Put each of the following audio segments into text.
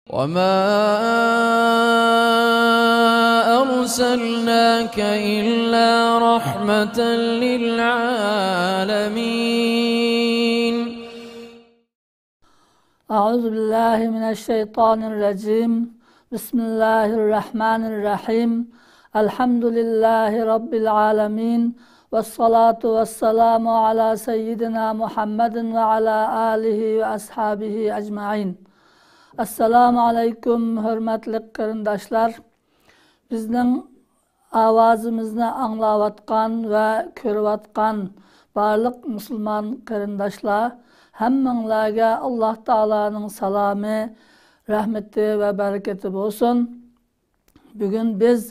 وما أرسلناك إلا رحمة للعالمين. أعوذ بالله من الشيطان الرجيم. بسم الله الرحمن الرحيم. الحمد لله رب العالمين، والصلاة والسلام على سيدنا محمد وعلى آله وأصحابه أجمعين. Assalamu alaykum hörmətli qarindoshlar. Bizning ovozimizni anglayotgan va ko'rayotgan barliq musulmon qarindoshlar, hammanglarga Alloh taoloning salomi, rahmati va barakati bo'lsin. Bugun biz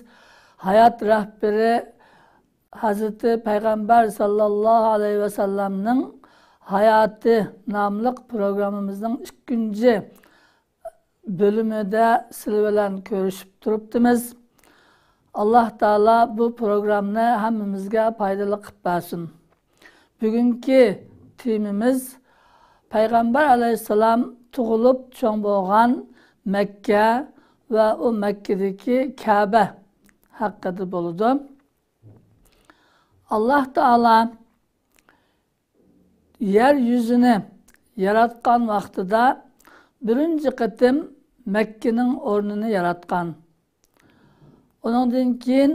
hayot rahbari Hazreti Peygamber sallallahu aleyhi ve sellem'nin hayatı namlıq programımızın ikinci bölümüde sizler bilan görüşüp turibdimiz. Allah Teala bu programni hammamizga foydali qilib bersin. Bugünkü temimiz Peygamber aleyhisselam tug'ilib cho'ng bo'lgan Mekke va u Mekkedagi Kabe haqida bo'ladi. Allah Teala yer yüzünü yaratgan vaqtida birinci qitim Mekke'nin o'rnini yaratgan. Onundan keyin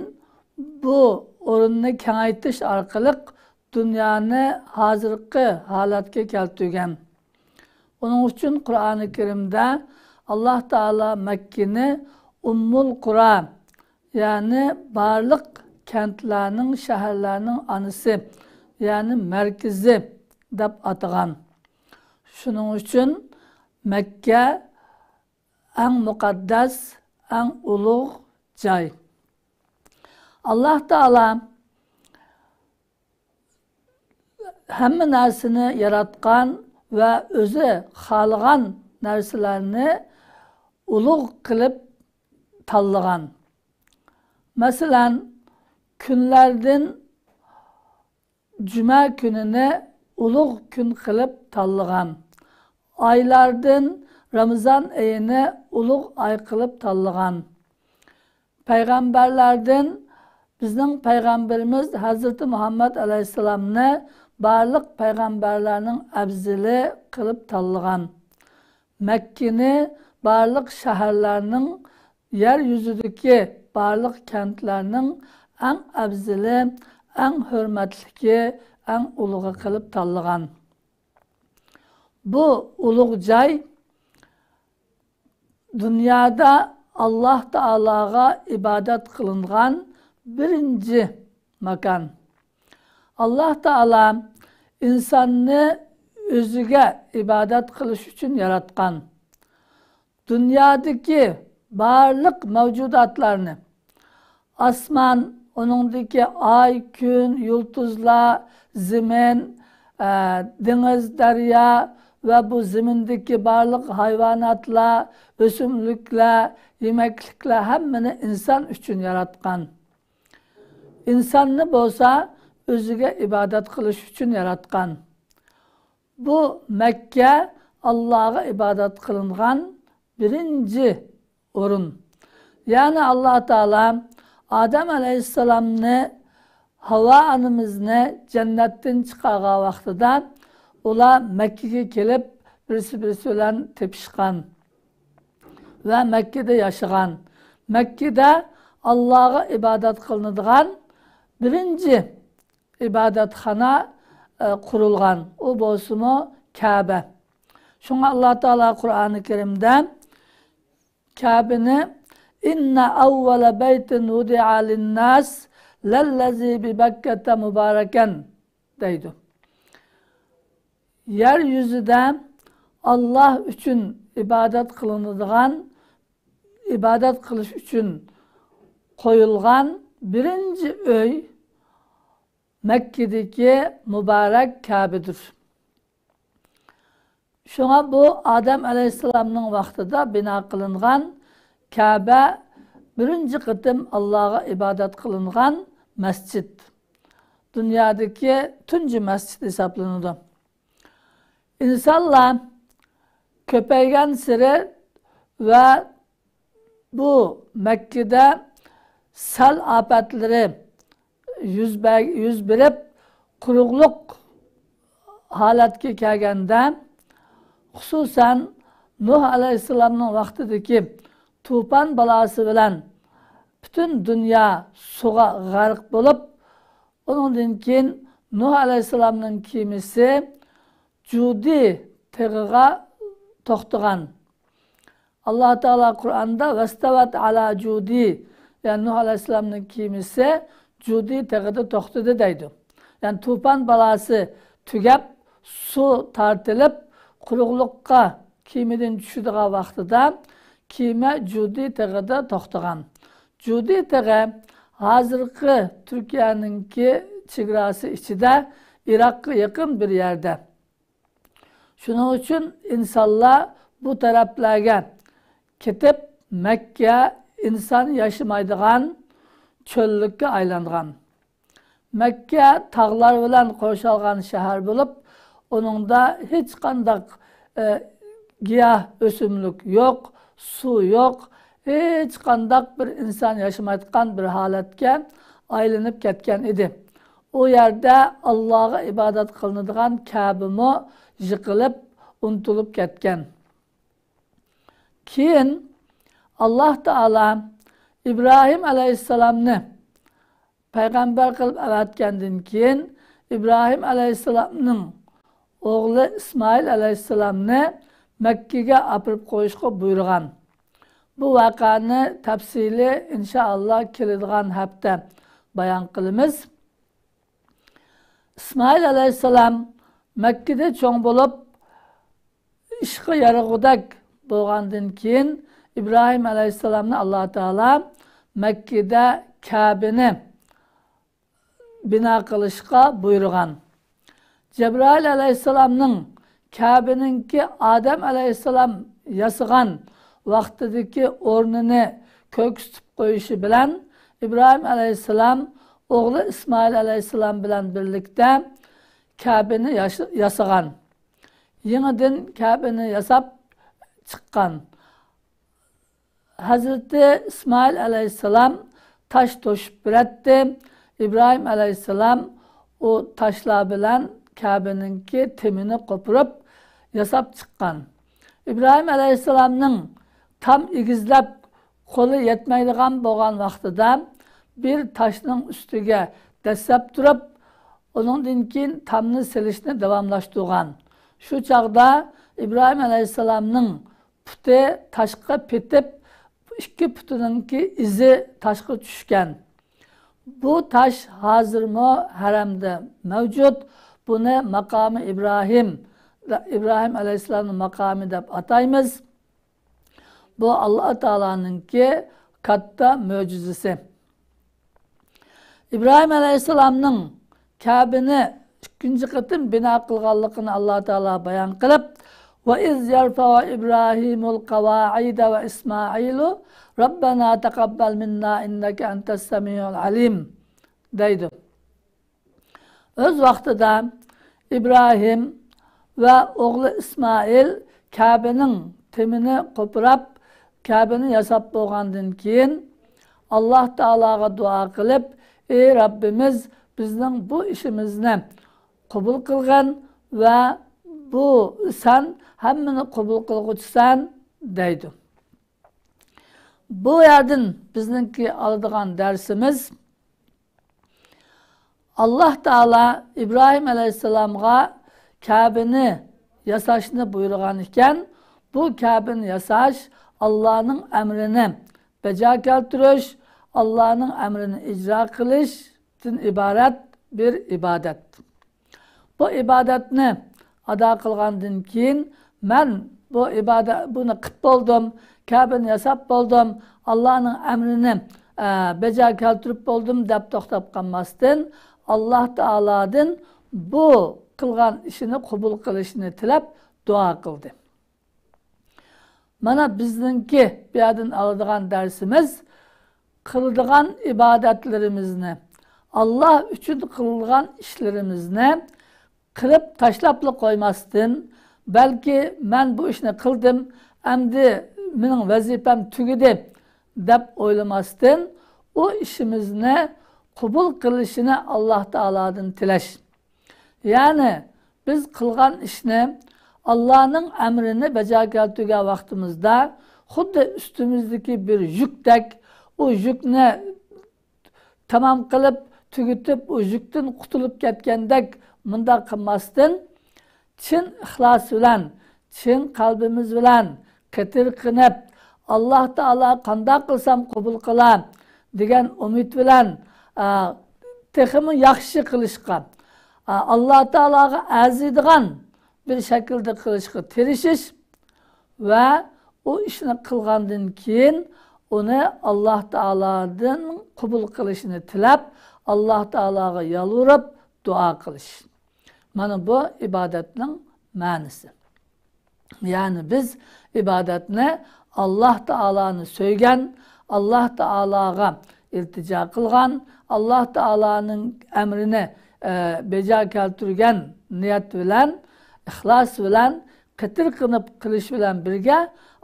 bu o'rinni kengaytirish orqali dunyoni hozirgi holatga keltirgan. Onun uchun Qur'oni Kerimda Alloh Taolo Makkani Ummul Qura, ya'ni barliq kentlarning, shaharlarning onasi, ya'ni markazi deb atagan. Shuning uchun Makka eng muqaddas, eng ulug' joy. Alloh Taolo hamma narsani yaratgan va o'zi xohlagan narsalarni ulug' qilib tanlagan. Masalan, kunlardan juma kunini ulug' kun qilib tanlagan. Oylardan Ramazan ayını ulug' ay qilib tanlagan. Payg'ambarlardan bizning payg'ambarimiz Hazreti Muhammad alayhissalomni barliq payg'ambarlarning afzali qilib tanlagan. Makkani barliq shaharlarning, yer yuzidagi barliq kentlarning eng afzali, eng hurmatligi, eng ulug'i qilib tanlagan. Bu ulug' joy dünyada Allah Teala'ga ibadet kılıngan birinci makan. Allah Teala insanını özüge ibadet kılış için yaratgan. Dünyadaki barlık mevcudatlarını, asman, onundaki ay, gün, yıldızlar, zemin, deniz, derya ve bu zemindeki barlık hayvanatlar, ösümlükler, yemeklikler hemmini insan için yaratgan. İnsanını bolsa özüge ibadet kılış için yaratgan. Bu Mekke Allah'a ibadet kılıngan birinci orun. Yani Allah Teala Adem Aleyhisselam'ını, Havva anamızını cennetten çıkargan vaqtida ular Mekke'ye kelip birisi birisi bilan tepişgan ve Mekke'de yaşagan. Mekke'de Allah'a ibadet kılınıdığan birinci ibadetxana kurulgan. O bolsumu Kabe. Şuna Allah Teala Kur'an-ı Kerim'de Kabe'ni inne evvele beytin vudi'a linnas lellezi bi Bekke'te mübareken deydi. Yeryüzüde Allah üçün ibadet kılınıdığan, ibadet kılış üçün koyulgan birinci öy Mekke'deki mübarek Kabe'dir. Şuna bu Adem Aleyhisselam'ın vaxtida bina kılıngan Kabe birinci kıtım Allah'a ibadet kılıngan mescid. Dünyadaki tuncu mescid hesaplanıyordu. İnsanlar köpeygen siri ve bu Mekke'de sel afetleri yüz berip quruqluq halatga kelganda, xususan Nuh alayhissalomning vaqtidagi tufan balası bilan bütün dünya suğa g'arq bo'lib, undan keyin Nuh alayhissalomning kemasi Cudi tog'iga to'xtagan. Allah Teala Kur'an'da vestavat ala Cudi, yani Nuh alayhissalomning kemasi Cudi tog'ida to'xtadi deydi. Yani tufan balası tugab, su tartilib, quruqliqqa kemadan tushadigan vaqtida kema Cudi tog'ida to'xtagan. Cudi tog'i hozirgi Turkiyaninki chegarasi ichida Iroqqa yaqin bir yerda. Shuning uchun insonlar bu taraflarga ketib Makka inson yashamaydigan cho'llikka aylangan. Makka tog'lar bilan qo'rshalgan shahar bo'lib, uningda hech qanday giyoh o'simlik yo'q, suv yo'q, hech qanday bir inson yashamayotgan bir holatga aylanib ketgan edi. U yerda Allohga ibodat qilinadigan Ka'bami yiqilib, unutilib ketgan. Keyin Alloh Taolo İbrahim alayhissalomni payg'ambar qilib avatgandan keyin İbrahim alayhissalomning o'g'li İsmail alayhissalomni Makkaga apirib qo'yishga buyurgan. Bu voqeani tafsili inshaalloh keladigan hafta bayon qilamiz. İsmail alayhissalom Makkada cho'ng bo'lib, ishga yarag'udak bo'lgandan keyin İbrahim alayhissalomni Alloh taolo Makkada Ka'bani bino qilishga buyurgan. Cebrail alayhissalomning Ka'baninki Adem alayhissalom yasagan vaqtidagi o'rnini ko'ksitib qo'yishi bilan İbrahim alayhissalom o'g'li İsmail alayhissalom bilan birlikda Ka'bani yasagan. Yangidan Ka'bani yasab chiqqan. Hazreti İsmail alayhissalom taş to'shib beradi. İbrahim alayhissalom o taşlar bilan Ka'baninki temini qo'pirib yasab chiqqan. İbrahim alayhissalomning tam egizlab qo'li yetmaydigan bo'lgan vaqtida bir taşning ustiga dastlab turib, uningdan keyin tamni silishni davomlashtirgan. Shu chog'da İbrahim alayhissalomning puti toshga petib, ikki putininki izi toshga tushgan. Bu taş hozirmi haramda mavjud. Buni maqomi İbrahim, İbrahim alayhissalomning maqomi deb ataymiz. Bu Alloh taoloninki katta mo'jizasi. İbrahim alayhissalomning Ka'bani ikkinchi qitim bino qilganligini Alloh taolo bayon qilib, va iz yarfa'u İbrahimul qavaida va İsmailu Rabbana taqabbal minna innaka antas samiul alim deydi. O'z vaqtida İbrahim va o'g'li İsmail Ka'baning temini qo'pirab, Ka'bani yasab bo'lgandan keyin Alloh taologa duo qilib, ey Rabbimiz, bizning bu ishimizni qabul qilgin va bu sen hammani qabul qilg'uchisan deydi. Bu yerdan bizningki oladigan darsimiz, Alloh taolo İbrahim alayhissalomga Ka'bani yasashni buyurgan ekan, bu Ka'bani yasash Allohning amrini bajo keltirish, Allohning amrini ijro qilishdan iborat bir ibodat. Bu ibodatni ado qilgandan keyin men bu ibodat buni qilib bo'ldim, Ka'bani yasab bo'ldim, Allohning amrini bajo keltirib bo'ldim deb to'xtab qolmasdan, Alloh taolodan bu qilgan ishini qabul qilishini tilab duo qildi. Mana bizningki bu yerdan oladigan darsimiz, qiladigan ibodatlarimizni, Alloh uchun qilgan ishlarimizni qilib tashlabla qo'ymasdan, balki men bu ishni qildim, endi mening vazifam tugadi deb o'ylamasdan u ishimizni qabul qilishini Alloh taolodan tilash. Ya'ni biz qilgan ishni Allohning amrini bajo keltirgan vaqtimizda xuddi ustimizdagi bir yukdek u yukni tamom qilib tugutib u yukdan qutulib ketgandek bundoq qilmasdan chin ixlos bilan, chin qalbimiz bilan qatirqinib Alloh taolo qandoq qilsam qabul qilar degan umid bilan texmi yaxshi qilishga, Alloh taologa arziydigan bir shaklda qilishga tirishish va u ishni qilgandan keyin uni Alloh taolodan qabul qilishini tilab, Alloh taologa yalvarib duo qilish. Mana bu ibodatning ma'nosi. Ya'ni biz ibodatni Alloh taoloni so'ygan, Alloh taologa iltijo qilgan, Alloh taoloning amrini bejo keltirgan niyat bilan, ixlos bilan, qatir qilib qilish bilan birga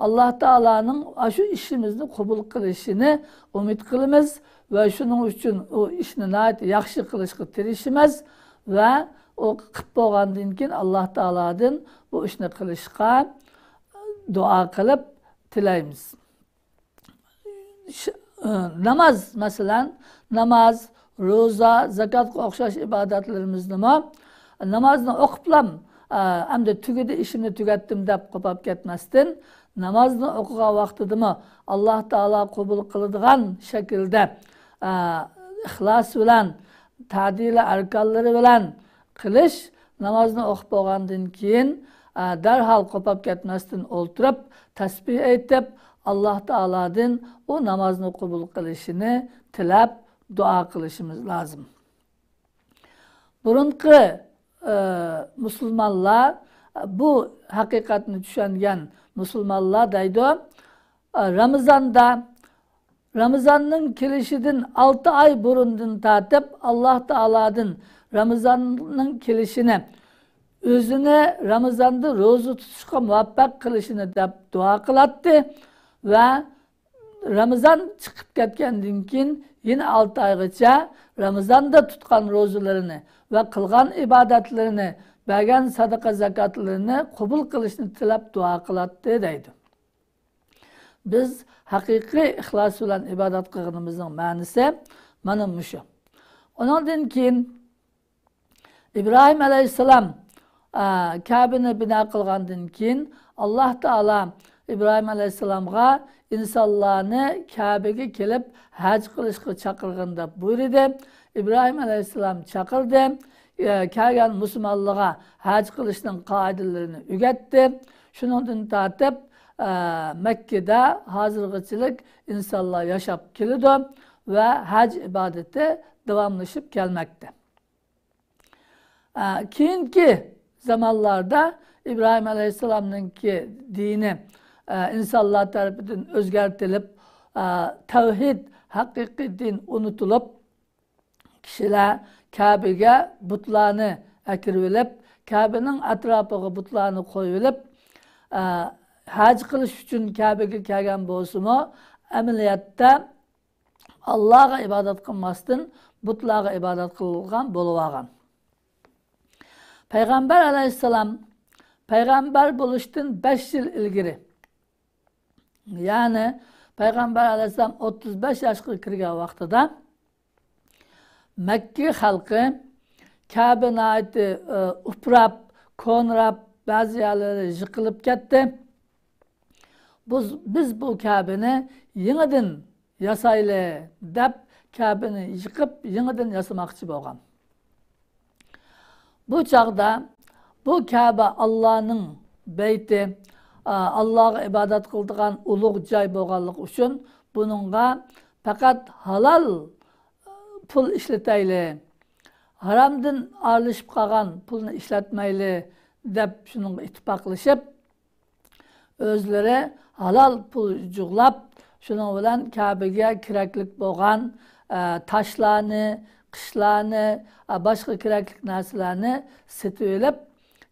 Alloh taoloning shu ishimizni qabul qilishini umid qilamiz va shuning uchun u ishni nihoyat yaxshi qilishga tirishimiz va u qilib bo'lgandan keyin Alloh taolodan bu ishni qilishga duo qilib tilaymiz. Namoz, masalan, namoz, ro'za, zakotga o'xshash ibodatlarimizni namozni o'qiblam hamda tugadi ishimni tugatdim deb qo'pab ketmasdan namozni o'qigan vaqtidami Alloh taolo qabul qiladigan shaklda ixlos bilan, ta'dili arkonlari bilan qilish, namozni o'qib bo'lgandan keyin darhol qo'pab ketmasdan o'ltirib tasbih aytib Alloh taolodan u namozni qabul qilishini tilab duo qilishimiz lozim. Burunqi musulmonlar bu haqiqatni tushungan musulmonlar deydi, Ramazonda Ramazonning kelishidan 6 oy burundan tortib Alloh taolodan Ramazonning kelishini, o'zini Ramazonda ro'za tutishga muvaffaq qilishini deb duo qiladi va Ramazon chiqib ketgandan keyin yana 6 oygacha Ramazonda tutgan ro'zalarini va qilgan ibodatlarini, bergan sadaqa zakotlarini qabul qilishni tilab duo qiladi deydi. Biz haqiqiy ixlos bilan ibodat qilganimizning ma'nosi mana shu. Undan keyin İbrahim alayhissalom Ka'bani bino qilgandan keyin Alloh taolo İbrahim alayhissalomga insonlarni Ka'baga kelib haj qilishga chaqirgin deb buyurdi. İbrahim alayhissalom chaqirdi. Kelgan musulmonlarga haj qilishning qoidalarini o'rgatdi. Shundan tortib Mekkada hozirgachilik insonlar yashab keladi va haj ibodati davomlashib kelmoqda. Keyingi zamonlarda İbrahim alayhissalomninki dini insanlar tarafından o'zgartirilib, tavhid, haqiqiy din unutilib, kishilar Kabe'ga butlarni akirib, Kabe'ning atrofiga butlarni qo'yib, haj qilish uchun Kabe'ga kelgan bo'lsa-mu, amaliyotda Allohga ibodat qilmasdan butlarga ibodat qilgan bo'lib olgan. Payg'ambar alayhissalom payg'ambar bo'lishdan 5 yil ilgari, ya'ni Payg'ambar alayhissalom 35 yoshga kirgan vaqtida Makka xalqi Kabe nihoyatda uprab, ko'nrab, ba'zi yerlari yiqilib ketdi. Biz bu Kabe'ni yangidan yasayli deb Kabe'ni yiqib yangidan yasamoqchi bo'lgan. Bu chog'da bu Kabe Allohning beyti, Allohga ibodat qiladigan ulug' joy bo'lganligi uchun buningga faqat halol pul ishlatayli, haromdan aralashib qolgan pulni ishlatmayli deb shuningga ittifoqlashib, o'zlari halol pul jug'lab, shuning bilan Kabe'ga keraklik bo'lgan toshlarni, qishlarni, boshqa kerakli narsalarni sotib olib,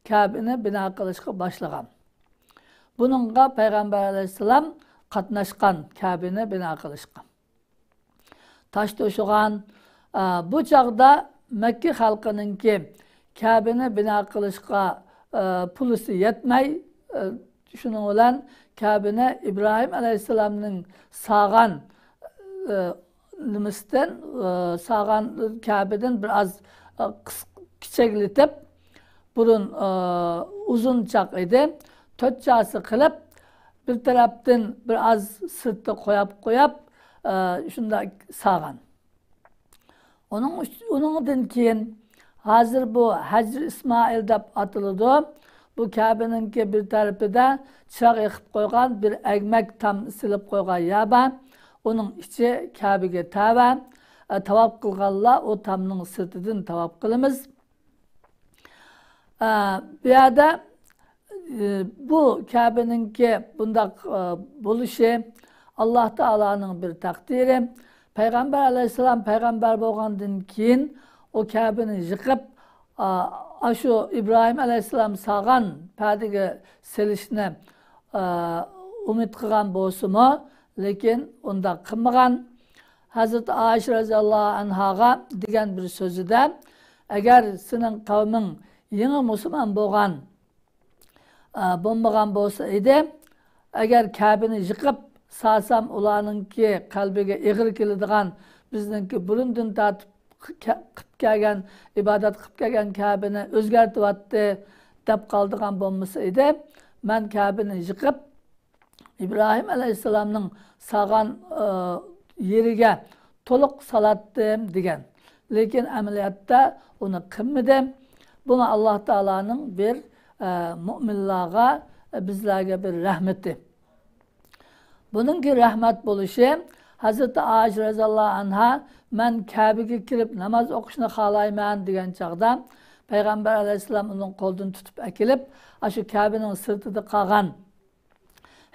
Kabe'ni bino qilishga boshlagan. Buningga Payg'ambar alayhissalom qatnashgan Kabini bino qilishga. Tosh to'shigan. Bu chog'da Makka xalqininki Kabini bino qilishga pulisi yetmay, shuning bilan Kabini İbrahim alayhissalomning sağan nimasidan, sağan Kabedan bir az kichiklatib, burun uzunchaq edi, to'rtchasi qilib, bir tarafdan bir az sirtda qo'yib, shunda sağan. Uningdan keyin hozir bu Hajr İsmail deb atiladi. Bu Kabeninki bir tarafida chiroq yoqib qo'ygan bir egmak tam silib qo'ygan yer bor. Uning ichi Kabega tava. Tavob qilganlar o tamning sirtidan tavob qilamiz. Bu yerda bu Kabeninki bundaq bo'lishi Alloh taoloning bir taqdiri. Payg'ambar alayhissalom payg'ambar bo'lgandan keyin o Kabeni yiqib, shu İbrahim alayhissalom sağan padiga selishni umid qilgan bo'lsa-mu, lekin unda qilmagan. Hazreti Ayşe radıyallahu anhaga degan bir so'zida, agar sening qavming yangi musulmon bo'lgan, bo'lmagan bo'lsa edi, agar Kabeni yiqib salsam ularninki qalbiga ig'ir keladigan, bizningki burundan tortib qilib kelgan, ibodat qilib kelgan Kabeni o'zgartiryapti deb qoldigan bo'lmasa edi, men Kabeni yiqib İbrahim alayhissalomning sağan yeriga to'liq salatdim degan. Lekin amaliyotda uni qilmadim. Buni Alloh taoloning bir mo'minlarga, bizlarga bir rahmati. Buningki rahmat bo'lishi, Hazreti Ayşe radıyallahu anha men Kabe'ga kirib namoz o'qishni xohlayman degan chog'da Payg'ambar alayhissalom uning qo'lidan tutib akilib, shu Kabening sirtida qolgan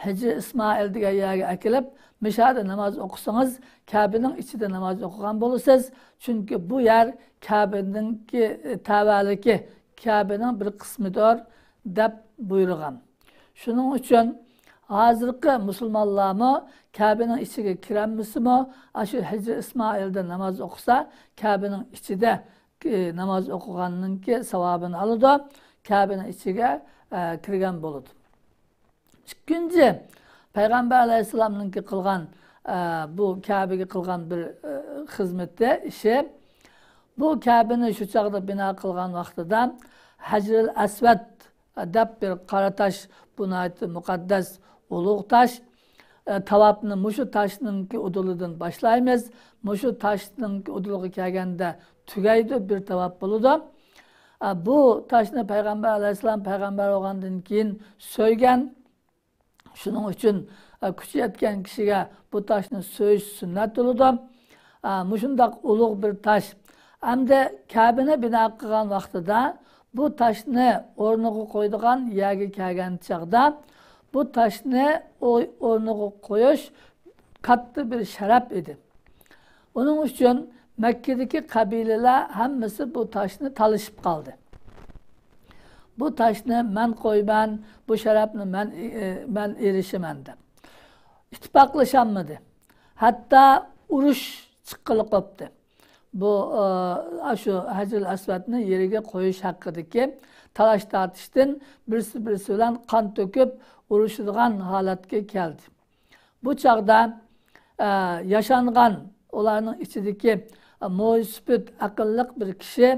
Hicri İsmail degan yerga akilib, mishada namoz o'qisangiz, Kabening ichida namoz o'qigan bo'lasiz. Chunki bu yer Kabeninki tavaliki, Kabening bir qismidir deb buyurgan. Shuning uchun hozirgi musulmonlarmi Kabening ichiga kirammisimi, shu Hicri İsmailda namoz o'qisa, Kabening ichida namoz o'qiganninki savobini oladi, Kabening ichiga kirgan bo'ladi. Ikkinchi, Payg'ambar alayhissalomninki qilgan bu Kabega qilgan bir xizmati ishi, bu Kabeni shu chog'da bino qilgan vaqtida Hajrul Asvad deb bir qora tosh, bu muqaddas ulug' tosh, tavobni mushu toshninki udulidan boshlaymiz. Mushu toshninki uduliga kelganda tugaydi, bir tavob bo'ladi. Bu toshni Payg'ambar alayhissalom payg'ambar bo'lgandan keyin so'ygan. Shuning uchun kuchi yetgan kishiga bu toshni so'yish sunnat bo'ladi. Mushundaq ulug' bir tosh. Hamda Kabeni bino qilgan vaqtida bu toshni o'rniga qo'ydigan yerga kelgan chog'da bu toshni o'rniga qo'yish katta bir sharaf edi. Uning uchun Mekkadagi qabilalar hammasi bu toshni talishib qoldi. Bu toshni men qo'yman, bu sharafni men erishaman deb. Ittifoqlasholmadi. Hatto urush chiqqili qopti. Bu shu Hajrul Asvadni yeriga qo'yish haqidagi talash tortishdan birisi birisi bilan qon to'kib urushadigan holatga keldi. Bu chog'da yashangan ularning ichidagi mo'ysuput aqlliq bir kishi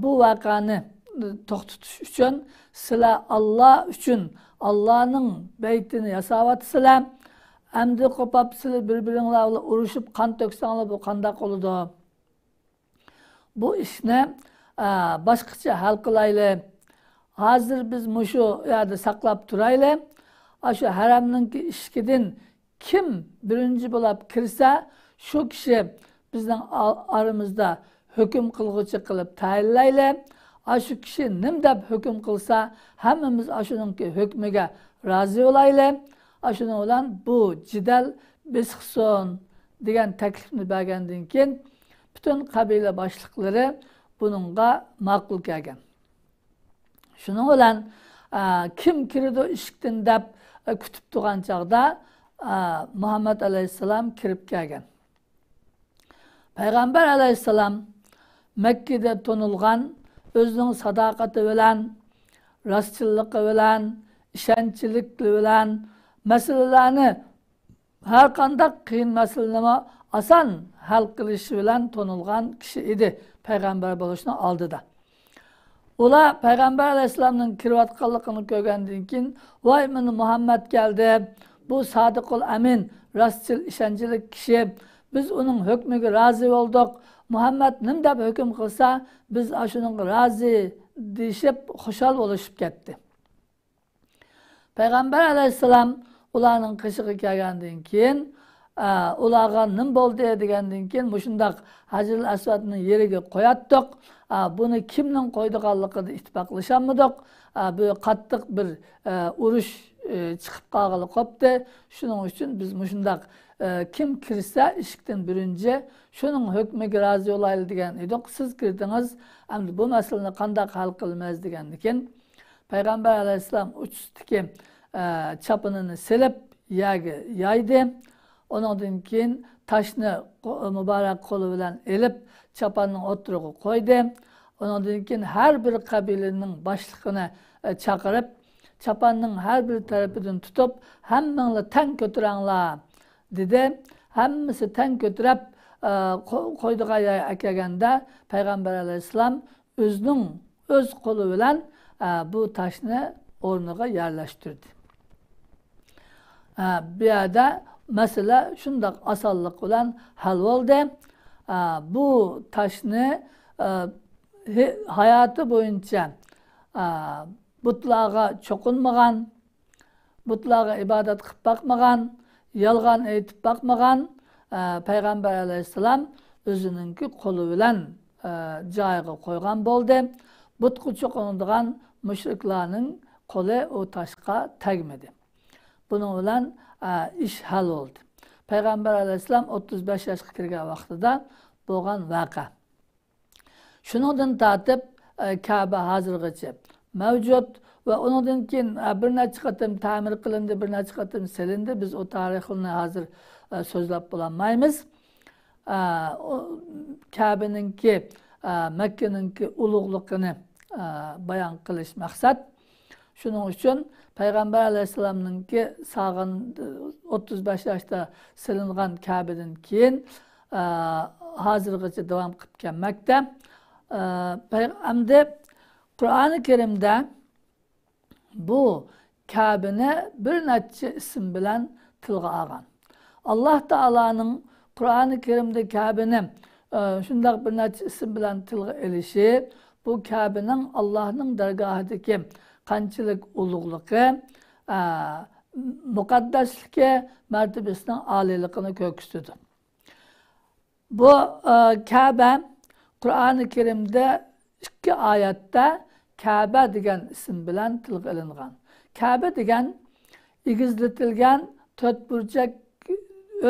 bu voqeani to'xtatish uchun sizlar Alloh uchun Allohning baytini yasavyapsizlar. Endi qo'pab sizlar bir-biringlar bilan urushib qon to'ksanglar bu qanday bo'ladi? Bu ishni boshqacha hal qilaylik. Hozir biz mushu yerda saqlab turaylik. Shu haramninki eshigidan kim birinchi bo'lib kirsa, shu kishi bizning aramizda hukm qilg'uchi qilib tayinlaylik. Shu kishi nim deb hukm qilsa, hammamiz shuningki hukmiga rozi bo'laylik. Shuning bilan bu jidal besqsin degan taklifni bergandan keyin butun qabila boshliqlari buningga ma'qul kelgan. Shuning bilan kim kirdi eshikdan deb Kutib turgan chog'da Muhammad alayhissalom kirib kelgan. Payg'ambar alayhissalom Makkada tonilgan o'zining sadoqati bilan, rostchilligi bilan, ishonchiligi bilan masalalarni har qanday qiyin masalani oson hal qilishi bilan tonilgan kishi edi payg'ambar bo'lishning oldida. Ular payg'ambar alayhissalomning kirayotganligini ko'rgandan keyin voy mana Muhammad keldi, bu sodiqul amin, rostchil, ishonchli kishi, biz uning hukmiga rozi bo'ldik. Muhammad nim deb hukm qilsa, biz shuningga rozi deyishib xushal bo'lishib ketdi. Payg'ambar alayhissalom ularning qishig'i kelgandan keyin ularga nim bo'ldi degandan keyin mushundaq Hajarul Asvadni yeriga qo'yatdiq. Buni kimning qo'ydiganligini ittifoqlasholmadik. Bu qattiq bir urush chiqib qolg'ili qopti. Shuning uchun biz mushundaq kim kirsa eshikdan birinchi shuning hukmiga rozi bo'layli degan edik. Siz kirdingiz, endi bu masalani qanday hal qilamiz degandan keyin payg'ambar alayhissalom uchistiki chapinini silib yerga yoydi. Ondan keyin toshni muborak qo'li bilan elib chapanning o'tirig'i qo'ydi. Ondan keyin har bir qabilaning boshlig'ini chaqirib, chapanning har bir tarafidan tutib, hammanglar tang ko'taranglar dedi. Hammasi tang ko'tarib qo'ydigan yerga kelganda payg'ambar alayhissalom o'zining o'z qo'li bilan bu toshni o'rniga yerlashtirdi. Bu yerda masala shundoq osonlik bilan hal bo'ldi. Bu toshni hayoti bo'yicha butlarga cho'qinmagan, butlarga ibodat qilib boqmagan, yolg'on aytib boqmagan payg'ambar alayhissalom o'zininki qo'li bilan joyiga qo'ygan bo'ldi. Butga cho'qinadigan mushriklarning qo'li u toshga tegmadi. Buning bilan ish hal bo'ldi. Payg'ambar alayhissalom 35 yoshga kirgan vaqtida bo'lgan voqea. Shuningdan tortib Ka'ba hozirgacha mavjud va undan keyin bir necha qatim ta'mir qilindi, bir necha qatim silindi. Biz o tarixini hozir so'zlab bo'lolmaymiz. Ka'baninki, Makkaninki ulug'ligini bayon qilish maqsad. Shuning uchun payg'ambar alayhissalomninki sog'in 35 yoshda silingan Ka'badan keyin hozirgacha davom qilib kelmoqda. Endi Qur'oni Karimda bu Ka'bani bir necha ism bilan tilga olgan. Alloh taoloning Qur'oni Karimda Ka'bani shundoq bir necha ism bilan tilga olishi bu Ka'baning Allohning dargohidagi qanchalik ulug'ligi, muqaddasligi, martabasining oliyligini ko'rsatadi. Bu Ka'ba Qur'oni Karimda 2 oyatda Ka'ba degan ism bilan tilga ilingan. Ka'ba degan egizlatilgan to'rtburchak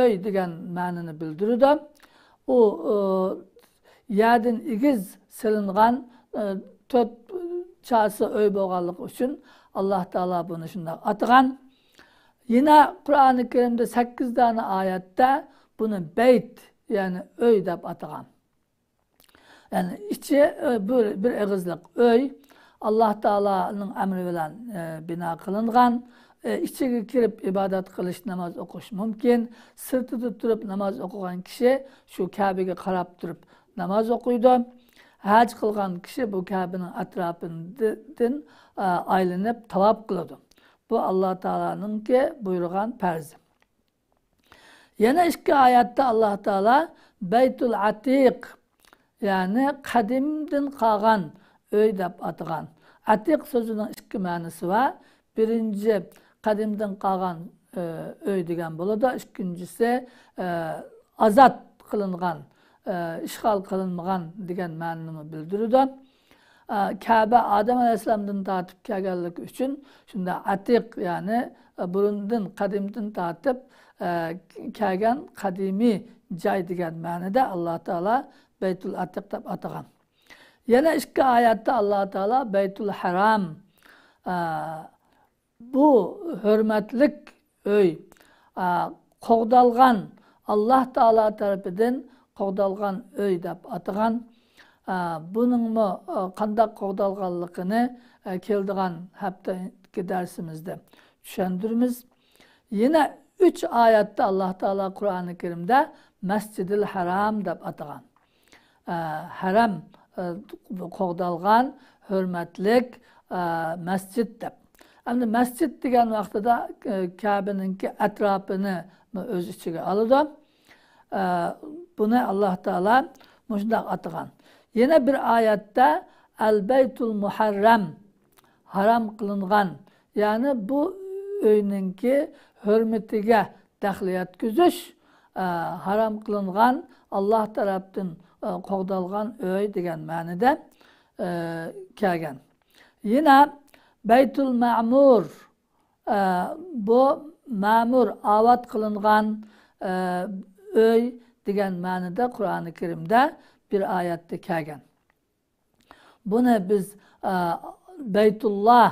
uy degan ma'noni bildiradi. U yerdan egiz silingan to'rt chasi uy bo'lganligi uchun Alloh taolo buni shunday atagan. Yana Qur'oni Karimda 8 dona oyatda buni bayt, ya'ni uy deb atagan. Ya'ni ichi bir egizlik uy Alloh taoloning amri bilan bino qilingan. İçiga kirib ibodat qilish, namoz o'qish mumkin. Sirtida turib namoz o'qigan kishi shu Ka'baga qarab turib namoz o'qiydi. Haj qilgan kishi bu Ka'baning atrofidan aylanib tavob qiladi. Bu Alloh taoloninki buyurgan farzi. Yana 2 oyatda Alloh taolo Baytul Atiq, ya'ni qadimdan qolgan uy deb atagan. Atiq so'zining 2 ma'nosi bor. Birinchi qadimdan qolgan uy degan bo'ladi. Ikkinchisi ozod qilingan, ishg'ol qilinmagan degan ma'noni bildiradi. Ka'ba Odam alayhissalomdan tortib kelganligi uchun shunda atiq, ya'ni burundan, qadimdan tortib kelgan qadimiy joy degan ma'noda Alloh taolo Baytul Atiq deb atagan. Yana 2 oyatda Alloh taolo Baytul Haram Bu hurmatlik uy qo'g'dalgan, Alloh taolo tarafidan qo'g'dalgan uy deb atagan. Buningmi qandoq qo'g'dalganligini keladigan haftaki darsimizda tushuntiramiz. Yana 3 oyatda Alloh taolo Qur'oni Karimda Masjidil Haram deb atagan. Haram qo'g'dalgan hurmatlik masjid deb. Endi masjid degan vaqtida Kabeninki atrofini o'z ichiga oladi. Buni Alloh taolo mushundaq atagan. Yana bir oyatda Al Baytul Muharram, harom qilingan, ya'ni bu uyninki hurmatiga daxl yetkazish harom qilingan, Alloh tarafdan qo'g'dalgan uy degan ma'noda kelgan. Yana Baytul Ma'mur, bu ma'mur avat qilingan uy degan ma'noda Qur'oni Karimda bir oyatda kelgan. Buni biz Baytulloh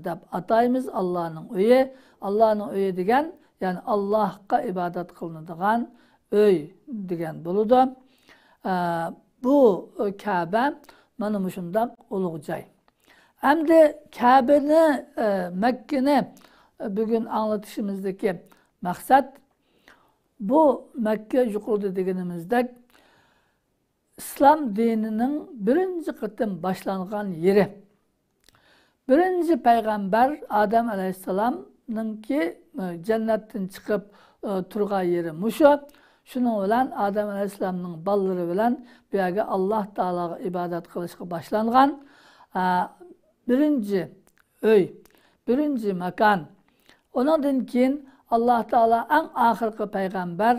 deb ataymiz, Allohning uyi. Allohning uyi degan, ya'ni Allohga ibodat qilinadigan uy degan bo'ladi. Bu Kabe mana shunday ulug' joy. Endi Kabeni, Makkani bugun anglatishimizdagi maqsad bu Makka yuqorida deganimizdek İslam dinining birinchi qitim boshlangan yeri. Birinchi payg'ambar Odam alayhissalomninki jannatdan chiqib turgan yeri mushu. Shuning bilan Odam alayhissalomning bolalari bilan bu yerga Alloh taologa ibodat qilishga boshlangan. Birinchi uy, birinchi makon. Undan keyin Alloh taolo eng oxirgi payg'ambar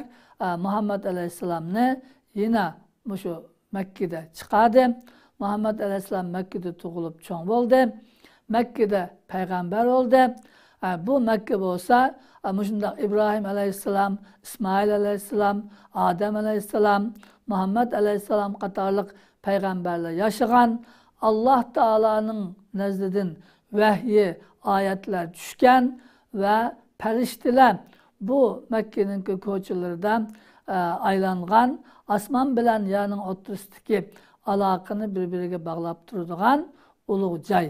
Muhammad alayhissalomni yana mushu Makkada chiqardi. Muhammad alayhissalom Makkada tug'ilib cho'ng bo'ldi. Makkada payg'ambar bo'ldi. Bu Makka bo'lsa, mushundaq İbrahim alayhissalom, İsmail alayhissalom, Odam alayhissalom, Muhammad alayhissalom qatorliq payg'ambarlar yashagan, Alloh taoloning nazdidan vahyi oyatlar tushgan va farishtalar bu Makkaning ko'chalarida aylangan, osmon bilan yerning o'rtasidagi aloqani bir-biriga bog'lab turadigan ulug' joy.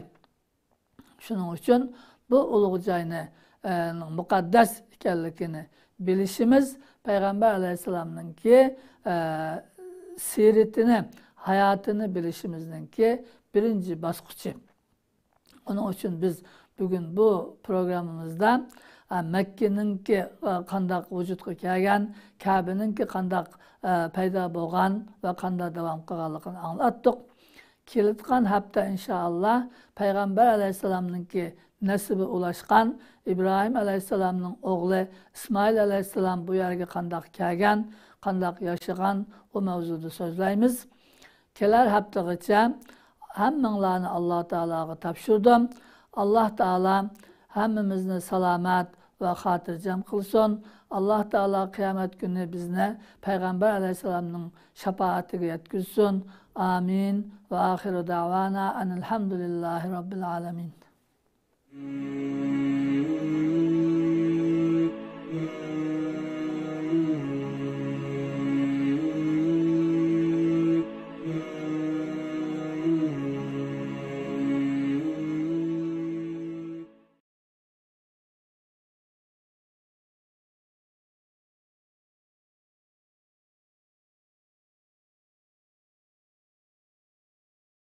Shuning uchun bu ulug' joyni muqaddas ekanligini bilishimiz payg'ambar alayhissalomninki siyratini, hayotini bilishimizningki birinchi bosqichi. Uning uchun biz bugun bu programmamizda Makkaninki qandoq vujudga kelgan, Kabeninki qandoq paydo bo'lgan va qandoq davom qilganligini anglatdik. Kelayotgan hafta inshaalloh payg'ambar alayhissalomninki nasibi ulashgan İbrahim alayhissalomning o'g'li İsmail alayhissalom bu yerga qandoq kelgan, qandoq yashagan o mavzuda so'zlaymiz. Kelar haftagacha hammanglarni Alloh taologa topshirdim. Alloh taolo hammamizni salomat va xotirjam qilsin. Alloh taolo qiyomat kuni bizni payg'ambar alayhissalomning shafoatiga yetkazsin. Amin. Va oxiru da'vana anilhamdulillahi robbil alamin.